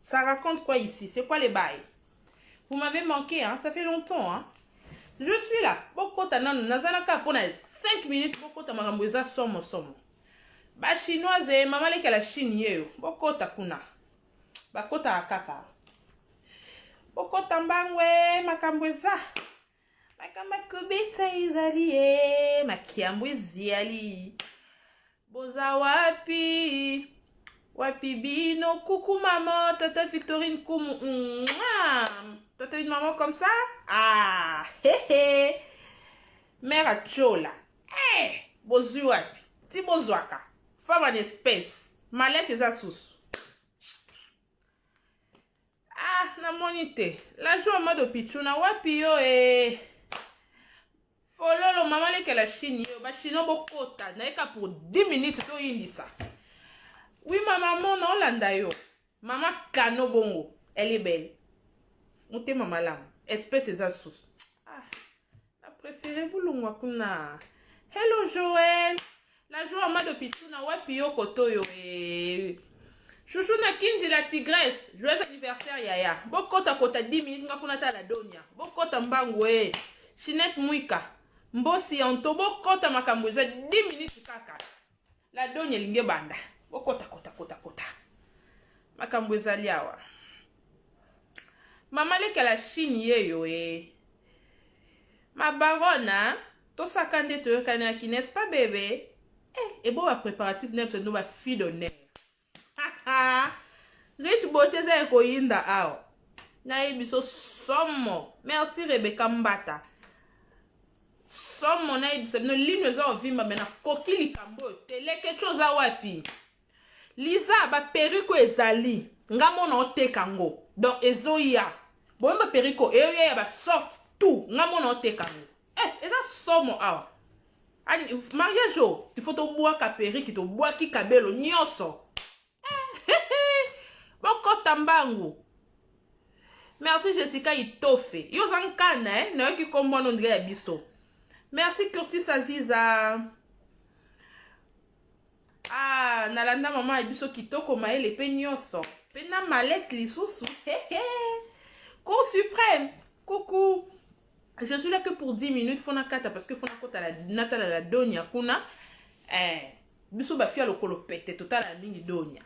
Ça raconte quoi ici? C'est quoi les bails? Vous m'avez manqué, hein? Ça fait longtemps, hein? Je suis là. Bokota nanu, nazalaka mpona 5 minutes. Bokota, makambo eza somo somo. Bachinoise, mama lekela Chine yeyo. Bokota kuna, bakotaka kaka. Bokota mbangwe, makambo eza, makambo akobeta ezali ye, makiambo eziali. Boza wapi? Wapi bino? Coucou maman, tata Victorine Kumu. Toi, t'as une maman comme ça? Ah, hé. Mère Achola. Eh, bozwi wapi? Ti bozwaka. Femme en espèce. Malette eza susu. Ah, namoni te. La joie mode pichuna wapi yo e? Fololo mama lekela Chine yo, bachinois bokota, nayeka pour 10 minutes toyindisa. Oui mama mona olanda yo. Mama Kano bongo, elle est belle. Motema malamu. Espèce eza susu. Ah, na préféré bulungwa kuna. Hello Joël. La joie mado pichuna wapi yo koto yo e? Chouchou na Kinji la tigresse. Joyeux anniversaire yaya. Bokota kota 10 minutes nga funa tala donia. Bokota mbangu e. Chinette Mwika. Mbosi Anto, bokota, makambo eza 10 minutes kaka. La donia elingi banda. Bokota kota kota kota. Makambo ezali awa. Mama lekela Chine yeyo e. Ma baronne, tosaka nde toyokanaki, n'est-ce pas bébé? Eh, ebo ba préparatif na biso no ba fille d'honneur. Rite beauté eza ekoyinda awa. Nayebi so somo. Merci Rebecca Mbata. Somo, nayebisa bino, lino eza ovimba me nakoki likambo oyo te. Leke ti oza wapi? Liza, baperruque oyo ezali nga mona oteka yango, donc ezoya. Boyemba, baperruque oyo eyoya ya basorte tout, nga mona oteka yango. Eh, eza somo awa. Mariage oyo il faut tobwaka perruque, tobwaki kabelo nyonso. Eh, bokota mbangu. Merci Jessica Itofe, yo oza nkana. Eh, nayoki kombo wana ondire ya biso. Merci Curtis Aziza. Ah, nalanda mama ya biso kitoko, mayele mpe nyonso mpe na malete lisusu. Cour suprême, coucou. Je suis là que pour 10 minutes, faut nakata parce que faut nakota la natala la donia kuna. Eh, biso bafia lokolo pete, totala mingi donia.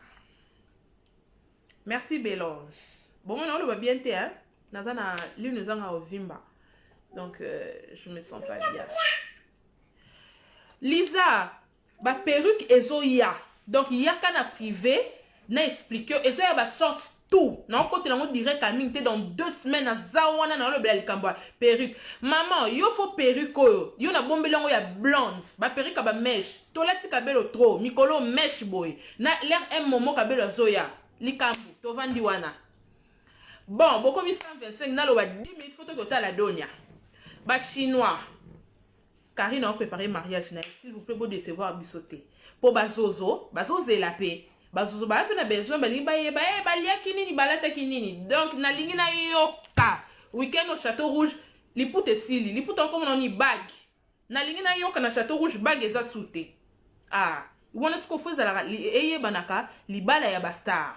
Merci Belange. Bon, on oloba bien te, hein? Naza na lino ezanga ovimba, donc je me sens pas bien. Lisa, baperruque ezoya, donc yaka na privé na explique. Ezoya basorte tout, naokotela yango direct ya mingi te. Dans 2 semaines naza wana, naolobela likambo ya perruque. Mama yo faut perruque oyo yo nabombeli yango ya blonde, baperruque ya bamèche. Tolati kabelo trop mikolo, mèche boye na l'air un momo kabelo azoya likambo. Tovandi wana. Bon, bokomi 125. Naloba 10 minutes, faut toki otala donia. Bachinois, Karine aopréparé mariage na ye. S'il vous plaît, bodécevoir biso te, mpo bazozo bazozela mpe bazozo baya mpe na besoin, balingi bayeba e baliaki nini, balataki nini. Donc nalingi nayoka weekend au Château Rouge, liputa esili, liputa okomona oni bague. Nalingi nayoka na Château Rouge bague eza su te. Ah, wana sikoyo faut ezalaka eyebanaka libala ya bastar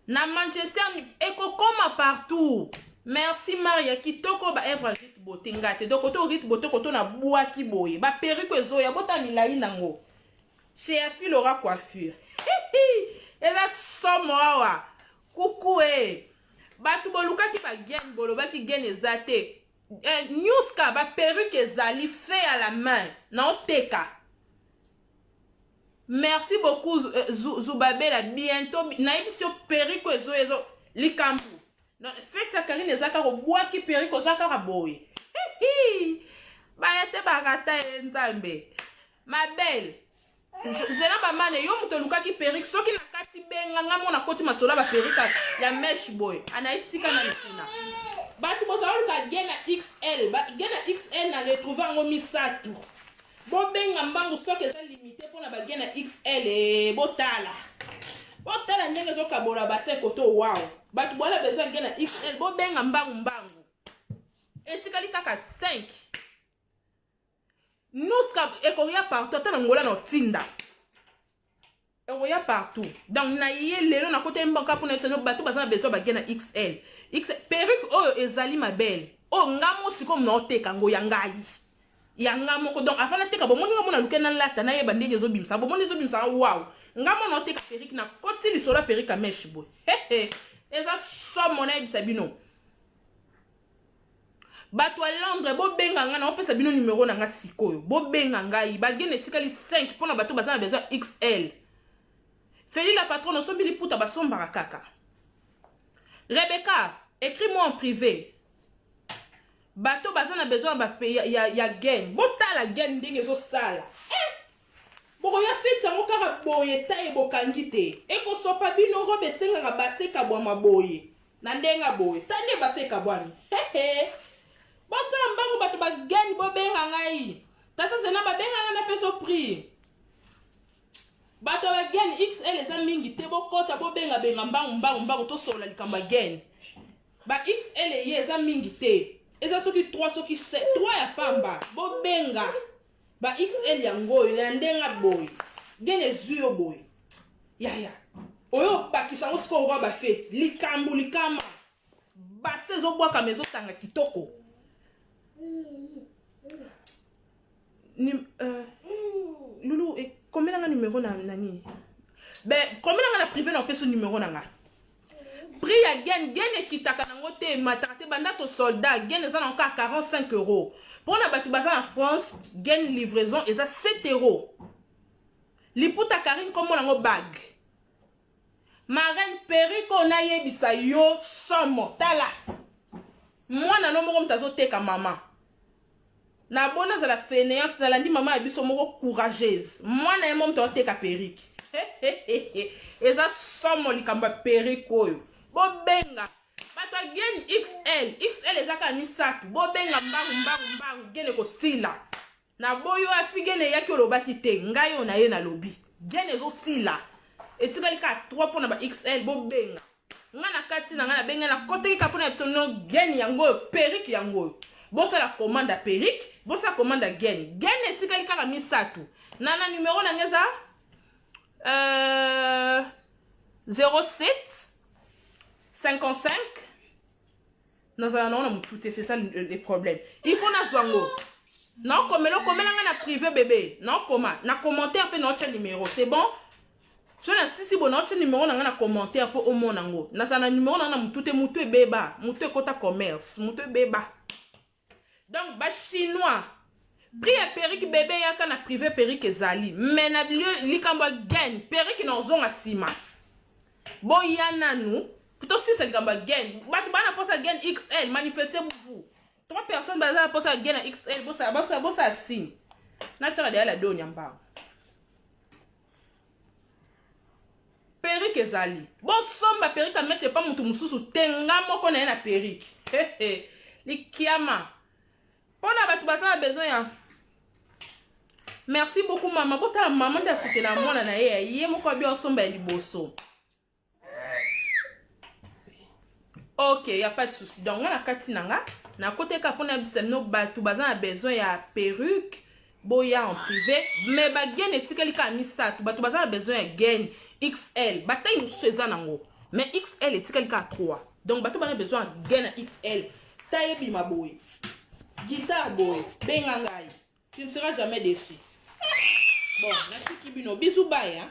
na Manchester, ekokoma partout. Merci Maria kitoko, baœuvre Rite Beauté nga te. Donc koto Rite Beauté, koto na bwaki boye, baperruque ezoya, bota milai nango chez Afilora Coiffure. Eza somo awa. Kuku e bato bolukaki bagaine, bolobaki gaine eza te. Eh, newska, baperruque ezali fait à la main, naoteka. Merci beaucoup Zubabela. Bientôt nayebi so perruque ezoya, ezo likambo. Fête ya Karine eza kaka obwaki perruque, oza kaka boye, baya te barata ye. Nzambe, ma belle zela bamane, yo moto olukaki perruque, soki na kati benga nga mona koti masolo ya baperruque ya mèche boye. Anaïs, tika nani kuna. Bato bozala oluka gaine na XL, gaine na XL na retrouve yango misato. Bobenga mbangu, soki eza limité mpona bagaine na XL. E, botala, botala ndenge ezokabola base koto. Waw, bato bwana besoin gaine na XL, bobenga mbangu mbangu, etikali kaka 5. Nuska ekoya partout, ata na Ngola na otinda. Ekoya partout. Donc na ye lelo na kota mboka pona biso bato baza na besoin ba na XL. X perruque oyo ezali ma belle. Oyo nga mo siko na oteka ngo ya ngai. Ya nga moko donc avant na teka bomoni nga mona luke na lata na yeba ndenge ezobimisa. Bomoni ezobimisa wow. Nga mo na oteka perruque na koti lisolo ya perruque ya mèche boye. Eza somo na yebisa bino. Bato ya Londres bobenga ngai, naopesa bino numero na ngai sikoyo. Bobenga ngai, bagene etikali 5 mpona bato baza na besoin XL. Feli la patronne, osombi liputa basombaka kaka. Rebecca, écris-moi en privé. Bato baza na besoin ya, ya, ya gaine. Botala gaine ndenge ezosala. Eh! Bokoya feti yango kaka boye taye bokangi te. Ekosopa bino robe esengaka baseka bwama boye. Na ndenge ya boye ta nde basi ekabwani hehe bosala mbangu bato bageni bobenga ngai tata zena babenga ngai napeso prix bato ya bageni xl eza mingi te bokota bobengabenga mbangu mbangu mbangu tosolola likambo ya gene ba xl eye eza mingi te eza soki 3 soki 3 ya pamba bobenga ba xl yango oyo na ndenge boye gene ezwi yo boye yaya oyo obakisa yango sikoyo roi bafeti likambo likama basi ezobwakama ezotanga kitoko Ni, lulu eh, komela nga numero na, na nini be komela nga na privé na opesa numero na nga prix ya gaine gaine ekitaka nango te emataka te banda to soldat gaine eza nango kaka 45 euros mpo na bato baza na france gaine livraison eza 7 euros liputa karine kombo nango bague marraine perruque oyo nayebisa yo somo tala mwana no moko moto azoteka mama na bo nazala fainéante nalandi mama ya biso moko courageuse mwana ye mo moto azoteka perruque eza somo likambo ya perruque oyo bobenga bato ya gaine xl xl eza kaka misato bobenga mbangu mbangu mbangu gaine ekosila na boyo afi gene eyaki olobaki te ngai oyo na ye nalobi gene ezosila etikali kaka 3 mpo na ba xl bobenga ngai na kati na ngai nabengi nakotaki kaka mpo na biso no gene yango oyo perike yango oyo bosala commande ya perike bosala commande ya gene gene etikali kaka misato na na numero na ngai eza 07 55 nazala nango na motu te c'est ça le problème il faut nazwa yango naokomela okomela ngai na privé bébé naokoma na commentaire mpe naotya numéro c'est bon so nasisi bo naotya numéro na ngai na commentaire mpo omona yango nazala na numéro na ngai na motu te motu ebeba motu ekota commerce motu ebeba donc bachinois prix ya perruque bebe yaka na privé perruque ezali mais na likambo ya gaine perruque na ozonga nsima boya nanu tosilisa likambo ya gaine bato baa na mposa gaine xl manifeste vous trois personnes baza na mposa ya gaine ya xl bosala signe natiaka deya la donya mbango perruque ezali bosomba perruque ya meshe epa moto mosusu te nga moko na ye na perruque likiama mpona bato baza na besoin ya merci beaucoup mama botala mama nde asutela mwana na ye ye moko abi osomba ya liboso ok ya pas de souci donc nga na kati na nga nakoteka mpona yebisa bino bato baza na besoin ya perruque boya en privé mais bagaine etikali kaka misato bato baza na besoin ya gaine xl batai mosusu eza nango mais xl etikali kaka 3 donc bato baza na besoin ya gaine ya xl taille ebima boye guitare boye benga ngai tu ne seras jamais déçu bon natiki bino bisous bye hein?